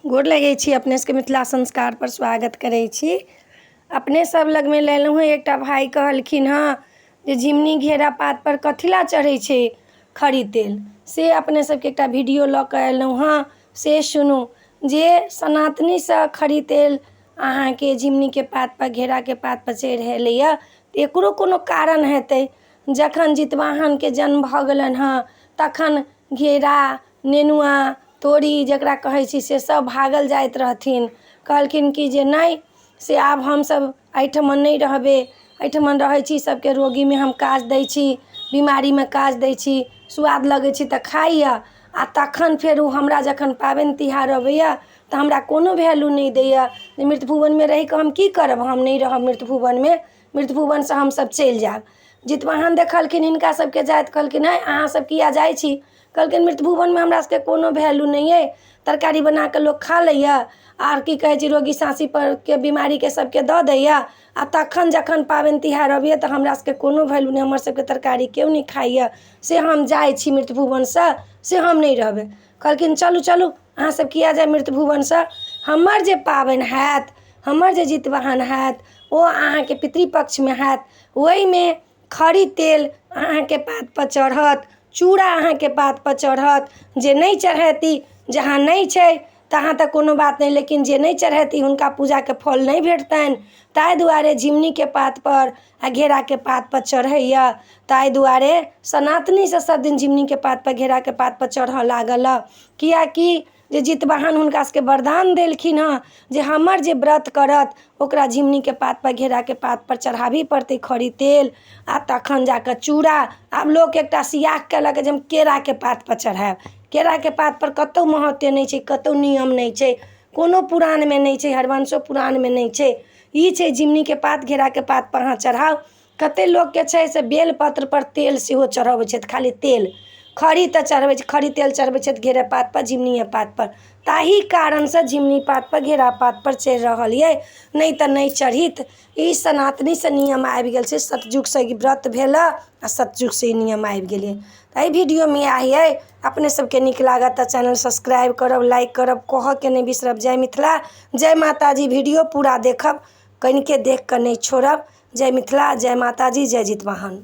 गोर लगै छी अपने सबके मिथिला संस्कारपर स्वागत करै छी। अपने सब लगमे लेलहुँ हँ। एकटा भाय कहलखिन हँ जे झिमनी घेरा पातपर कथी लए चढ़ै छै खरी तेल, से अपने सबके एकटा वीडियो लऽ कऽ एलहुँ हँ। से सुनू जे सनातनीसँ खरी तेल अहाँके झिमनीके पातपर घेराके पातपर चढ़ि एलैए, तऽ एकरो कोनो कारण हेतै। जखन जितवाहनके जन्म भऽ गेलनि हँ तखन घेरा, नेनुआ, तोरी जकरा कहै छी, से सब भागल जाइत रहथिन। कहलखिन कि जे नहि, से आब हमसब एहिठमन नहि रहबै। एहिठमन रहै छी, सबके रोगीमे हम काज दै छी, बीमारीमे काज दै छी, सुआद लगै छी तऽ खाइए, आओर तखन फेर ओ हमरा जखन पाबनि तिहार अबैए तऽ हमरा कोनो वैल्यू नहि दैए। मृतभुवनमे रहिकऽ हम की करब? हम नहि रहब मृतभुवनमे, मृतभुवनसँ हमसब चलि जायब। जितवाहन देखलखिन हिनका सबके जाइत, कहलखिन है, अहाँ सब किया जाइ छी? कहलखिन मृतभुवनमे हमरा सबके कोनो वैल्यू नहि अइ, तरकारी बनाकऽ लोक खा लैए, आर की कहै छै, रोगी साँसी परके बीमारीके सबके दऽ दैए, आओर तखन जखन पाबनि तिहार अबैए तऽ हमरा सबके कोनो वैल्यू नहि, हमर सबके तरकारी केओ नहि खाइए, से हम जाइ छी मृतभुवनसँ, से हम नहि रहबै। कहलखिन चलू चलू, अहाँ सब किया जायब मृतभुवनसँ? हमर जे पाबनि हैत, हमर जे जितवाहन हैत, ओ अहाँके पितृपक्षमे हैत। ओहिमे खरी तेल अहाँके पातपर चढ़त, चूड़ा अहाँके पातपर चढ़त। जे नहि चढ़ेती, जहाँ नहि छै तहाँ तऽ कोनो बात नहि, लेकिन जे नहि चढ़ेती हुनका पूजाके फल नहि भेटतनि। ताहि दुआरे झिमनीके पातपर आओर घेराके पातपर चढ़ैए। ताहि दुआरे सनातनीसँ सब दिन झिमनीके पातपर घेराके पातपर चढ़ऽ लागल हँ, किएकि जे जितवाहन हुनका सबके वरदान देलखिन हँ जे हमर जे व्रत करत ओकरा झिमनीके पातपर घेराके पातपर चढ़ाबही पड़तै खरी तेल आओर तखन जाकऽ चूड़ा। आब लोक एकटा सियाह केलक जे हम केराके पातपर चढ़ायब। केराके पातपर कतहु महत्व नहि छै, कतहु नियम नहि छै, कोनो पुराणमे नहि छै, हरिवंशो पुराणमे नहि छै। ई छै झिमनीके पात, घेराके पातपर अहाँ चढ़ाउ। कते लोकके छै से बेलपत्रपर तेल सेहो चढ़बै छथि, खाली तेल खरी तऽ चढ़बै छै, खरी तेल चढ़बै छथि घेरे पातपर, झिमनिए पातपर। ताहि कारणसँ झिमनी पातपर घेरा पातपर चढ़ि रहल अइ, नहि तऽ नहि चढ़ित। ई सनातनीसँ नियम आबि गेल छै। सतयुगसँ ई व्रत भेल आ सतयुगसँ ई नियम आबि गेलै। एहि वीडियोमे इएह अइ। अपने सबके नीक लागत तऽ चैनल सब्सक्राइब करब, लाइक करब, कहऽके नहि बिसरब। जय मिथिला, जय माताजी। वीडियो पूरा देखब, कनिके देख कऽ नहि छोड़ब। जय मिथिला, जय माताजी, जय जितवाहन।